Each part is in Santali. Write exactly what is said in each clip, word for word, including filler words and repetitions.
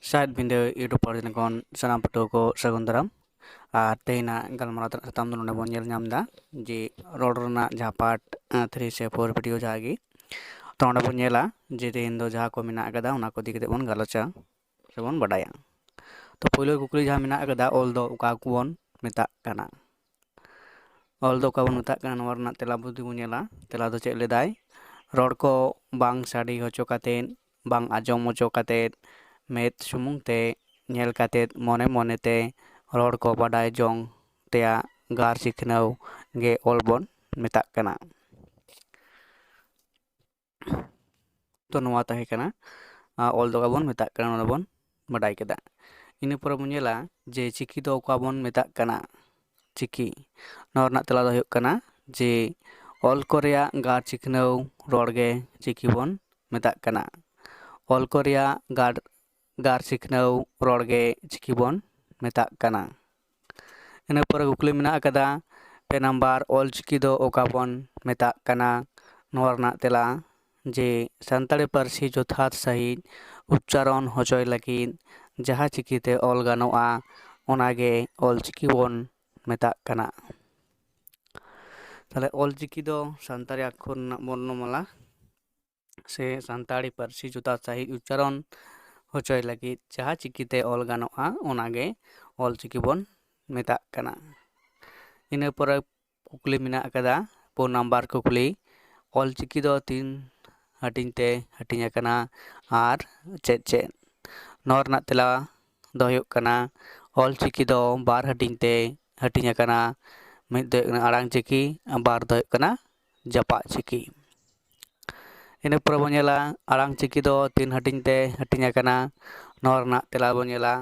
ᱥᱟᱦᱮᱫ ᱵᱤᱸᱰᱟᱹ YouTube ᱯᱟᱹᱨᱥᱤ ᱠᱷᱚᱱ ᱥᱟᱱᱟᱢ ᱯᱟᱹᱴᱷᱩᱣᱟᱹ ᱠᱚ ᱥᱟᱹᱜᱩᱱ ᱫᱟᱨᱟᱢ᱾ ᱟᱨ ᱛᱮᱦᱮᱧᱟᱜ ᱜᱟᱞᱢᱟᱨᱟᱣ ᱨᱮᱱᱟᱜ ᱥᱟᱛᱟᱢ ᱫᱚ ᱱᱚᱰᱮ ᱵᱚᱱ ᱧᱮᱞ ᱧᱟᱢ ᱮᱫᱟ ᱡᱮ ᱨᱚᱲ ᱨᱮᱱᱟᱜ ᱡᱟᱦᱟᱸ part three ᱥᱮ four video ᱡᱟᱦᱟᱸ ᱜᱮ᱾ ᱛᱚ ᱱᱚᱰᱮ ᱵᱚᱱ ᱧᱮᱞᱟ ᱡᱮ ᱛᱮᱦᱮᱧ ᱫᱚ ᱡᱟᱦᱟᱸ ᱠᱚ ᱢᱮᱱᱟᱜ ᱟᱠᱟᱫᱟ ᱚᱱᱟ ᱠᱚ ᱤᱫᱤ ᱠᱟᱛᱮ ᱵᱚᱱ ᱜᱟᱞᱚᱪᱟ ᱥᱮ ᱵᱚᱱ ᱵᱟᱰᱟᱭᱟ᱾ ᱛᱚ ᱯᱳᱭᱞᱳ ᱠᱩᱠᱞᱤ ᱡᱟᱦᱟᱸ ᱢᱮᱱᱟᱜ ᱟᱠᱟᱫᱟ, ᱚᱞ ᱫᱚ ᱚᱠᱟ ᱠᱚᱵᱚᱱ ᱢᱮᱛᱟᱜ ᱠᱟᱱᱟ? ᱚᱞ ᱫᱚ ᱚᱠᱟ ᱵᱚᱱ ᱢᱮᱛᱟᱜ ᱠᱟᱱᱟ, ᱱᱚᱣᱟ ᱨᱮᱱᱟᱜ ᱛᱮᱞᱟ ᱡᱩᱫᱤ ᱵᱚᱱ ᱧᱮᱞᱟ, ᱛᱮᱞᱟ ᱫᱚ ᱪᱮᱫ ᱞᱮᱫᱟᱭ? ᱨᱚᱲ ᱠᱚ ᱵᱟᱝ ᱥᱟᱰᱮ ᱦᱚᱪᱚ ᱠᱟᱛᱮᱫ, ᱵᱟᱝ ᱟᱸᱡᱚᱢ ᱦᱚᱪᱚ ᱠᱟᱛᱮᱫ, ᱢᱮᱫ ᱥᱩᱢᱩᱝ ᱛᱮ ᱧᱮᱞ ᱠᱟᱛᱮᱫ ᱢᱚᱱᱮ ᱢᱚᱱᱮ ᱛᱮ ᱨᱚᱲ ᱠᱚ ᱵᱟᱰᱟᱭ ᱡᱚᱝ ᱛᱮᱭᱟᱜ ᱜᱟᱨ ᱪᱤᱠᱷᱱᱟᱹᱣ ᱜᱮ ᱚᱞ ᱵᱚᱱ ᱢᱮᱛᱟᱜ ᱠᱟᱱᱟ᱾ ᱛᱚ ᱱᱚᱣᱟ ᱛᱟᱦᱮᱸ ᱠᱟᱱᱟ, ᱟᱨ ᱚᱞ ᱫᱚ ᱚᱠᱟ ᱵᱚᱱ ᱢᱮᱛᱟᱜ ᱠᱟᱱᱟ, ᱚᱱᱟ ᱵᱚᱱ ᱵᱟᱰᱟᱭ ᱠᱮᱫᱟ᱾ ᱤᱱᱟᱹ ᱯᱚᱨᱮ ᱵᱚᱱ ᱧᱮᱞᱟ ᱡᱮ ᱪᱤᱠᱤ ᱫᱚ ᱚᱠᱟ ᱵᱚᱱ ᱢᱮᱛᱟᱜ ᱠᱟᱱᱟ᱾ ᱪᱤᱠᱤ, ᱱᱚᱣᱟ ᱨᱮᱱᱟᱜ ᱛᱮᱞᱟ ᱫᱚ ᱦᱩᱭᱩᱜ ᱠᱟᱱᱟ ᱡᱮ ᱚᱞ ᱠᱚ ᱨᱮᱭᱟᱜ ᱜᱟᱨ ᱪᱤᱠᱷᱱᱟᱹᱣ ᱨᱚᱲ ᱜᱮ ᱪᱤᱠᱤ ᱵᱚᱱ ᱢᱮᱛᱟᱜ ᱠᱟᱱᱟ᱾ ᱚᱞ ᱠᱚ ᱨᱮᱭᱟᱜ ᱜᱟᱨ ᱜᱟᱨ ᱪᱤᱠᱷᱱᱟᱹᱣ ᱨᱚᱲ ᱜᱮ ᱪᱤᱠᱤ ᱵᱚᱱ ᱢᱮᱛᱟᱜ ᱠᱟᱱᱟ᱾ ᱤᱱᱟᱹ ᱯᱚᱨᱮ ᱠᱩᱠᱞᱤ ᱢᱮᱱᱟᱜ ᱟᱠᱟᱫᱟ, ᱯᱮ ᱱᱟᱢᱵᱟᱨ, ᱚᱞ ᱪᱤᱠᱤ ᱫᱚ ᱚᱠᱟ ᱵᱚᱱ ᱢᱮᱛᱟᱜ ᱠᱟᱱᱟ? ᱱᱚᱣᱟ ᱨᱮᱱᱟᱜ ᱛᱮᱞᱟ ᱡᱮ ᱥᱟᱱᱛᱟᱲᱤ ᱯᱟᱹᱨᱥᱤ ᱡᱚᱛᱷᱟᱛ ᱥᱟᱺᱦᱤᱡ ᱩᱪᱪᱟᱨᱚᱱ ᱦᱚᱪᱚᱭ ᱞᱟᱹᱜᱤᱫ ᱡᱟᱦᱟᱸ ᱪᱤᱠᱤᱛᱮ ᱚᱞ ᱜᱟᱱᱚᱜᱼᱟ, ᱚᱱᱟᱜᱮ ᱚᱞ ᱪᱤᱠᱤ ᱵᱚᱱ ᱢᱮᱛᱟᱜ ᱠᱟᱱᱟ᱾ ᱛᱟᱦᱚᱞᱮ ᱚᱞ ᱪᱤᱠᱤ ᱫᱚ ᱥᱟᱱᱛᱟᱲᱤ ᱟᱠᱷᱚᱨ ᱨᱮᱱᱟᱜ ᱵᱚᱨᱱᱚᱢᱟᱞᱟ ᱥᱮ ᱥᱟᱱᱛᱟᱲᱤ ᱯᱟᱹᱨᱥᱤ ᱡᱚᱛᱷᱟᱛ ᱥᱟᱺᱦᱤᱡ ᱩᱪᱪᱟᱨᱚᱱ ᱦᱚᱪᱚᱭ ᱞᱟᱹᱜᱤᱫ ᱡᱟᱦᱟᱸ ᱪᱤᱠᱤᱛᱮ ᱚᱞ ᱜᱟᱱᱚᱜᱼᱟ, ᱚᱱᱟᱜᱮ ᱚᱞ ᱪᱤᱠᱤ ᱵᱚᱱ ᱢᱮᱛᱟᱜ ᱠᱟᱱᱟ᱾ ᱤᱱᱟᱹ ᱯᱚᱨᱮ ᱠᱩᱠᱞᱤ ᱢᱮᱱᱟᱜ ᱟᱠᱟᱫᱟ, ᱯᱩᱱ ᱱᱟᱢᱵᱟᱨ ᱠᱩᱠᱞᱤ, ᱚᱞ ᱪᱤᱠᱤ ᱫᱚ ᱛᱤᱱ ᱦᱟᱹᱴᱤᱧ ᱛᱮ ᱦᱟᱹᱴᱤᱧ ᱟᱠᱟᱱᱟ ᱟᱨ ᱪᱮᱫ ᱪᱮᱫ? ᱱᱚᱣᱟ ᱨᱮᱱᱟᱜ ᱛᱮᱞᱟ ᱫᱚ ᱦᱩᱭᱩᱜ ᱠᱟᱱᱟ, ᱚᱞ ᱪᱤᱠᱤ ᱫᱚ ᱵᱟᱨ ᱦᱟᱹᱴᱤᱧ ᱛᱮ ᱦᱟᱹᱴᱤᱧ ᱟᱠᱟᱱᱟ᱾ ᱢᱤᱫ ᱫᱚ ᱦᱩᱭᱩᱜ ᱠᱟᱱᱟ ᱟᱲᱟᱝ ᱪᱤᱠᱤ, ᱟᱨ ᱵᱟᱨ ᱫᱚ ᱦᱩᱭᱩᱜ ᱠᱟᱱᱟ ᱡᱟᱯᱟᱜ ᱪᱤᱠᱤ᱾ ᱤᱱᱟᱹ ᱯᱚᱨᱮ ᱵᱚᱱ ᱧᱮᱞᱟ, ᱟᱲᱟᱝ ᱪᱤᱠᱤ ᱫᱚ ᱛᱤᱱ ᱦᱟᱹᱴᱤᱧ ᱛᱮ ᱦᱟᱹᱴᱤᱧ ᱟᱠᱟᱱᱟ᱾ ᱱᱚᱣᱟ ᱨᱮᱱᱟᱜ ᱛᱮᱞᱟ ᱵᱚᱱ ᱧᱮᱞᱟ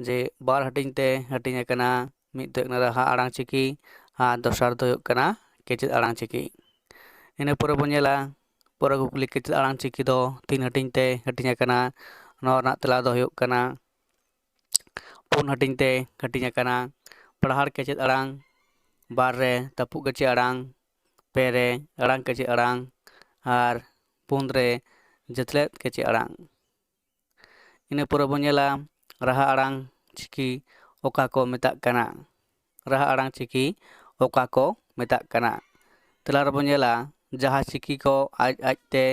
ᱡᱮ ᱵᱟᱨ ᱦᱟᱹᱴᱤᱧ ᱛᱮ ᱦᱟᱹᱴᱤᱧ ᱟᱠᱟᱱᱟ, ᱢᱤᱫ ᱫᱚ ᱦᱩᱭᱩᱜ ᱠᱟᱱᱟ ᱨᱟᱦᱟ ᱟᱲᱟᱝ ᱪᱤᱠᱤ ᱟᱨ ᱫᱚᱥᱟᱨ ᱫᱚ ᱦᱩᱭᱩᱜ ᱠᱟᱱᱟ ᱠᱮᱪᱮᱫ ᱟᱲᱟᱝ ᱪᱤᱠᱤ᱾ ᱤᱱᱟᱹ ᱯᱚᱨᱮ ᱵᱚᱱ ᱧᱮᱞᱟ ᱯᱚᱨᱮ ᱠᱩᱠᱞᱤ, ᱠᱮᱪᱮᱫ ᱟᱲᱟᱝ ᱪᱤᱠᱤ ᱫᱚ ᱛᱤᱱ ᱦᱟᱹᱴᱤᱧ ᱛᱮ ᱦᱟᱹᱴᱤᱧ ᱟᱠᱟᱱᱟ? ᱱᱚᱣᱟ ᱨᱮᱱᱟᱜ ᱛᱮᱞᱟ ᱫᱚ ᱦᱩᱭᱩᱜ ᱠᱟᱱᱟ ᱯᱩᱱ ᱦᱟᱹᱴᱤᱧ ᱛᱮ ᱦᱟᱹᱴᱤᱧ ᱟᱠᱟᱱᱟ, ᱯᱟᱲᱦᱟᱲ ᱠᱮᱪᱮᱫ ᱟᱲᱟᱝ, ᱵᱟᱨ ᱨᱮ ᱛᱟᱹᱯᱩᱜ ᱠᱮᱪᱮᱫ ᱟᱲᱟᱝ, ᱯᱮ ᱨᱮ ᱟᱲᱟᱝ ᱠᱮᱪᱮᱫ ᱟᱲᱟᱝ, ᱟᱨ ᱯᱩᱱ ᱨᱮ ᱡᱟᱹᱛᱞᱮᱫ ᱠᱮᱪᱮᱫ ᱟᱲᱟᱝ᱾ ᱤᱱᱟᱹ ᱯᱚᱨᱮ ᱵᱚᱱ ᱧᱮᱞᱟ ᱨᱟᱦᱟ ᱟᱲᱟᱝ ᱪᱤᱠᱤ ᱚᱠᱟ ᱠᱚ ᱢᱮᱛᱟᱜ ᱠᱟᱱᱟ᱾ ᱨᱟᱦᱟ ᱟᱲᱟᱝ ᱪᱤᱠᱤ ᱚᱠᱟ ᱠᱚ ᱢᱮᱛᱟᱜ ᱠᱟᱱᱟ? ᱛᱮᱞᱟ ᱨᱮᱵᱚᱱ ᱧᱮᱞᱟ ᱡᱟᱦᱟᱸ ᱪᱤᱠᱤ ᱠᱚ ᱟᱡ ᱟᱡᱛᱮ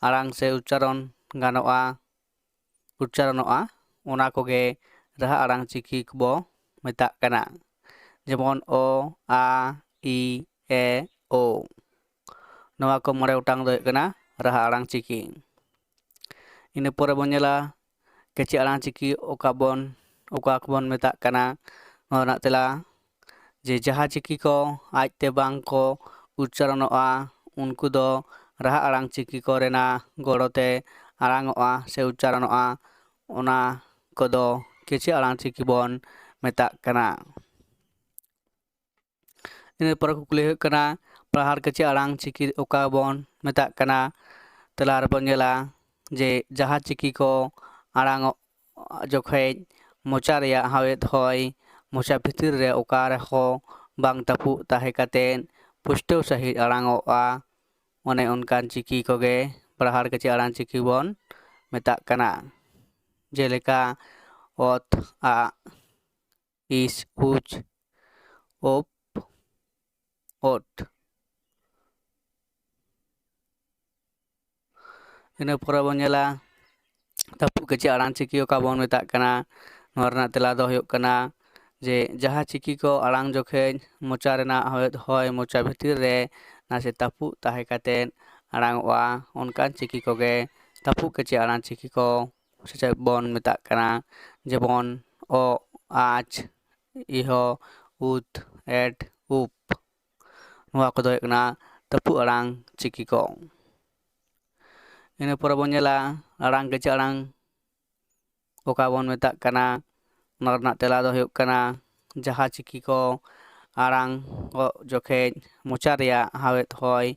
ᱟᱲᱟᱝ ᱥᱮ ᱩᱪᱪᱟᱨᱚᱱ ᱜᱟᱱᱚᱜᱼᱟ, ᱩᱪᱪᱟᱨᱚᱱᱚᱜᱼᱟ, ᱚᱱᱟ ᱠᱚᱜᱮ ᱨᱟᱦᱟ ᱟᱲᱟᱝ ᱪᱤᱠᱤ ᱠᱚᱵᱚ ᱢᱮᱛᱟᱜ ᱠᱟᱱᱟ᱾ ᱡᱮᱢᱚᱱ ᱚ, ᱟ, ᱤ, ᱮ, ᱳ᱾ ᱱᱚᱣᱟ ᱠᱚ ᱢᱚᱬᱮ ᱜᱚᱴᱟᱝ ᱫᱚ ᱦᱩᱭᱩᱜ ᱠᱟᱱᱟ ᱨᱟᱦᱟ ᱟᱲᱟᱝ ᱪᱤᱠᱤ᱾ ᱤᱱᱟᱹ ᱯᱚᱨᱮ ᱵᱚᱱ ᱧᱮᱞᱟ ᱠᱮᱪᱮᱫ ᱟᱲᱟᱝ ᱪᱤᱠᱤ ᱚᱠᱟ ᱵᱚᱱ, ᱚᱠᱟ ᱠᱚᱵᱚᱱ ᱢᱮᱛᱟᱜ ᱠᱟᱱᱟ᱾ ᱱᱚᱣᱟ ᱨᱮᱱᱟᱜ ᱛᱮᱞᱟ ᱡᱮ ᱡᱟᱦᱟᱸ ᱪᱤᱠᱤ ᱠᱚ ᱟᱡᱛᱮ ᱵᱟᱝ ᱠᱚ ᱩᱪᱪᱟᱨᱚᱱᱚᱜᱼᱟ, ᱩᱱᱠᱩ ᱫᱚ ᱨᱟᱦᱟ ᱟᱲᱟᱝ ᱪᱤᱠᱤ ᱠᱚᱨᱮᱱᱟᱜ ᱜᱚᱲᱚ ᱛᱮ ᱟᱲᱟᱝᱚᱜᱼᱟ ᱥᱮ ᱩᱪᱪᱟᱨᱚᱱᱚᱜᱼᱟ, ᱚᱱᱟ ᱠᱚᱫᱚ ᱠᱮᱪᱮᱫ ᱟᱲᱟᱝ ᱪᱤᱠᱤ ᱵᱚᱱ ᱢᱮᱛᱟᱜ ᱠᱟᱱᱟ᱾ ᱤᱱᱟᱹ ᱯᱚᱨᱮ ᱠᱩᱠᱞᱤ ᱦᱩᱭᱩᱜ ᱠᱟᱱᱟ, ᱯᱟᱲᱦᱟᱲ ᱠᱮᱪᱮᱫ ᱟᱲᱟᱝ ᱪᱤᱠᱤ ᱚᱠᱟ ᱵᱚᱱ ᱢᱮᱛᱟᱜ ᱠᱟᱱᱟ? ᱛᱮᱞᱟ ᱨᱮᱵᱚᱱ ᱧᱮᱞᱟ ᱡᱮ ᱡᱟᱦᱟᱸ ᱪᱤᱠᱤ ᱠᱚ ᱟᱲᱟᱝᱚᱜ ᱡᱚᱠᱷᱮᱡ ᱢᱚᱪᱟ ᱨᱮᱭᱟᱜ ᱦᱟᱣᱮᱫ ᱦᱚᱭ ᱢᱚᱪᱟ ᱵᱷᱤᱛᱤᱨ ᱨᱮ ᱚᱠᱟ ᱨᱮᱦᱚᱸ ᱵᱟᱝ ᱛᱟᱹᱯᱩᱜ ᱛᱟᱦᱮᱸ ᱠᱟᱛᱮᱫ ᱯᱩᱥᱴᱟᱹᱣ ᱥᱟᱺᱦᱤᱡ ᱟᱲᱟᱝᱚᱜᱼᱟ, ᱚᱱᱮ ᱚᱱᱠᱟᱱ ᱪᱤᱠᱤ ᱠᱚᱜᱮ ᱯᱟᱲᱦᱟᱲ ᱠᱮᱪᱮᱫ ᱟᱲᱟᱝ ᱪᱤᱠᱤ ᱵᱚᱱ ᱢᱮᱛᱟᱜ ᱠᱟᱱᱟ᱾ ᱡᱮᱞᱮᱠᱟ ᱚᱛ, ᱟᱜ, ᱤᱥ, ᱩᱪ, ᱳᱯ, ᱳᱴ᱾ ᱤᱱᱟᱹ ᱯᱚᱨᱮ ᱵᱚᱱ ᱧᱮᱞᱟ ᱛᱟᱹᱯᱩᱜ ᱠᱮᱪᱮᱫ ᱟᱲᱟᱝ ᱪᱤᱠᱤ ᱚᱠᱟ ᱵᱚᱱ ᱢᱮᱛᱟᱜ ᱠᱟᱱᱟ? ᱱᱚᱣᱟ ᱨᱮᱱᱟᱜ ᱛᱮᱞᱟ ᱫᱚ ᱦᱩᱭᱩᱜ ᱠᱟᱱᱟ ᱡᱮ ᱡᱟᱦᱟᱸ ᱪᱤᱠᱤ ᱠᱚ ᱟᱲᱟᱝ ᱡᱚᱠᱷᱮᱡ ᱢᱚᱪᱟ ᱨᱮᱱᱟᱜ ᱦᱚᱭ, ᱦᱚᱭ ᱢᱚᱪᱟ ᱵᱷᱤᱛᱤᱨ ᱨᱮ ᱱᱟᱥᱮ ᱛᱟᱹᱯᱩᱜ ᱛᱟᱦᱮᱸ ᱠᱟᱛᱮᱫ ᱟᱲᱟᱝᱚᱜᱼᱟ, ᱚᱱᱠᱟᱱ ᱪᱤᱠᱤ ᱠᱚᱜᱮ ᱛᱟᱹᱯᱩᱜ ᱠᱮᱪᱮᱫ ᱟᱲᱟᱝ ᱪᱤᱠᱤ ᱠᱚ ᱥᱮᱪᱮᱫ ᱵᱚᱱ ᱢᱮᱛᱟᱜ ᱠᱟᱱᱟ᱾ ᱡᱮᱢᱚᱱ ᱚ, ᱟᱪ, ᱤᱦᱚ, ᱩᱛ, ᱮᱴ, ᱩᱯ᱾ ᱱᱚᱣᱟ ᱠᱚᱫᱚ ᱦᱩᱭᱩᱜ ᱠᱟᱱᱟ ᱛᱟᱹᱯᱩᱜ ᱟᱲᱟᱝ ᱪᱤᱠᱤ ᱠᱚ᱾ ᱤᱱᱟᱹ ᱯᱚᱨᱮ ᱵᱚᱱ ᱧᱮᱞᱟ ᱟᱲᱟᱝ ᱠᱮᱪᱮᱫ ᱟᱲᱟᱝ ᱚᱠᱟ ᱵᱚᱱ ᱢᱮᱛᱟᱜ ᱠᱟᱱᱟ? ᱚᱱᱟ ᱨᱮᱱᱟᱜ ᱛᱮᱞᱟ ᱫᱚ ᱦᱩᱭᱩᱜ ᱠᱟᱱᱟ ᱡᱟᱦᱟᱸ ᱪᱤᱠᱤ ᱠᱚ ᱟᱲᱟᱝ ᱚᱜ ᱡᱚᱠᱷᱮᱡ ᱢᱚᱪᱟ ᱨᱮᱭᱟᱜ ᱦᱟᱣᱮᱫ ᱦᱚᱭ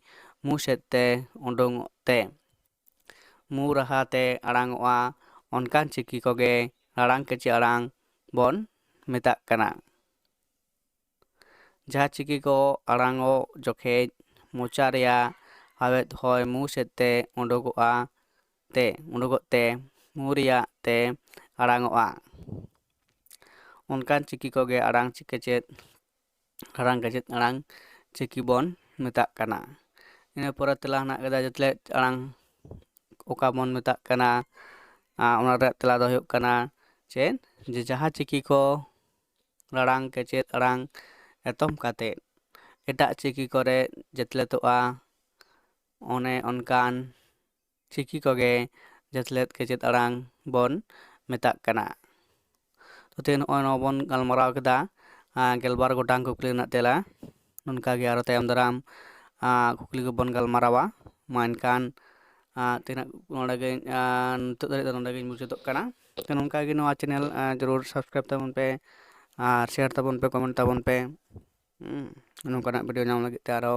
ᱢᱩ ᱥᱮᱫ ᱛᱮ ᱩᱰᱩᱝᱚᱜ ᱛᱮ ᱢᱩ ᱨᱟᱦᱟ ᱛᱮ ᱟᱲᱟᱝᱚᱜᱼᱟ, ᱚᱱᱠᱟᱱ ᱪᱤᱠᱤ ᱠᱚᱜᱮ ᱟᱲᱟᱝ ᱠᱮᱪᱮᱫ ᱟᱲᱟᱝ ᱵᱚᱱ ᱢᱮᱛᱟᱜ ᱠᱟᱱᱟ᱾ ᱡᱟᱦᱟᱸ ᱪᱤᱠᱤ ᱠᱚ ᱟᱲᱟᱝᱚᱜ ᱡᱚᱠᱷᱮᱡ ᱢᱚᱪᱟ ᱨᱮᱭᱟᱜ ᱦᱟᱣᱮᱫ ᱦᱚᱭ ᱢᱩ ᱥᱮᱫ ᱛᱮ ᱩᱰᱩᱠᱚᱜᱼᱟ, ᱛᱮ ᱩᱰᱩᱠᱚᱜ ᱛᱮ ᱨᱮᱭᱟᱜ ᱛᱮ ᱟᱲᱟᱝᱚᱜᱼᱟ᱾ ᱚᱱᱠᱟᱱ ᱪᱤᱠᱤ ᱠᱚᱜᱮ ᱟᱲᱟᱝ ᱪᱤᱠᱤ ᱪᱮᱫ ᱟᱲᱟᱝ ᱠᱮᱪᱮᱫ ᱟᱲᱟᱝ ᱪᱤᱠᱤ ᱵᱚᱱ ᱢᱮᱛᱟᱜ ᱠᱟᱱᱟ᱾ ᱤᱱᱟᱹ ᱯᱚᱨᱮ ᱛᱮᱞᱟ ᱦᱮᱱᱟᱜ ᱠᱟᱫᱟ ᱡᱟᱹᱛᱞᱮᱫ ᱟᱲᱟᱝ ᱚᱠᱟ ᱵᱚᱱ ᱢᱮᱛᱟᱜ ᱠᱟᱱᱟ᱾ ᱟᱨ ᱚᱱᱟ ᱨᱮᱭᱟᱜ ᱛᱮᱞᱟ ᱫᱚ ᱦᱩᱭᱩᱜ ᱠᱟᱱᱟ ᱪᱮᱫ, ᱡᱮ ᱡᱟᱦᱟᱸ ᱪᱤᱠᱤ ᱠᱚ ᱟᱲᱟᱝ ᱠᱮᱪᱮᱫ ᱟᱲᱟᱝ ᱮᱛᱚᱢ ᱠᱟᱛᱮ ᱮᱴᱟᱜ ᱪᱤᱠᱤ ᱠᱚᱨᱮ ᱡᱟᱹᱛᱞᱮᱫᱚᱜᱼᱟ, ᱚᱱᱮ ᱚᱱᱠᱟᱱ ᱪᱤᱠᱤ ᱠᱚᱜᱮ ᱡᱟᱹᱛᱞᱮᱫ ᱠᱮᱪᱮᱫ ᱟᱲᱟᱝ ᱵᱚᱱ ᱢᱮᱛᱟᱜ ᱠᱟᱱᱟ᱾ ᱛᱚ ᱛᱮᱦᱮᱧ ᱱᱚᱜᱼᱚᱭ ᱱᱚᱣᱟ ᱵᱚᱱ ᱜᱟᱞᱢᱟᱨᱟᱣ ᱠᱮᱫᱟ, ᱟᱨ, ᱜᱮᱞᱵᱟᱨ ᱜᱚᱴᱟᱝ ᱠᱩᱠᱞᱤ ᱨᱮᱱᱟᱜ ᱛᱮᱞᱟ᱾ ᱱᱚᱝᱠᱟ ᱜᱮ ᱟᱨᱚ ᱛᱟᱭᱚᱢ ᱫᱟᱨᱟᱢ, ᱟᱨ, ᱠᱩᱠᱞᱤ ᱠᱚᱵᱚᱱ ᱜᱟᱞᱢᱟᱨᱟᱣᱟ᱾ ᱢᱟ ᱮᱱᱠᱷᱟᱱ, ᱟᱨ, ᱛᱮᱦᱮᱧᱟᱜ ᱱᱚᱰᱮ ᱜᱮ, ᱟᱨ, ᱱᱤᱛᱚᱜ ᱫᱷᱟᱹᱨᱤᱡ ᱫᱚ ᱱᱚᱰᱮ ᱜᱤᱧ ᱢᱩᱪᱟᱹᱫᱚᱜ ᱠᱟᱱᱟ᱾ ᱛᱚ ᱱᱚᱝᱠᱟ ᱜᱮ ᱱᱚᱣᱟ channel, ᱟᱨ, ᱡᱟᱹᱨᱩᱲ subscribe ᱛᱟᱵᱚᱱ ᱯᱮ ᱟᱨ share ᱛᱟᱵᱚᱱ ᱯᱮ, comment ᱛᱟᱵᱚᱱ ᱯᱮ᱾ ᱦᱩᱸ, ᱱᱚᱝᱠᱟᱱᱟᱜ video ᱧᱟᱢ ᱞᱟᱹᱜᱤᱫ ᱛᱮ ᱟᱨᱚ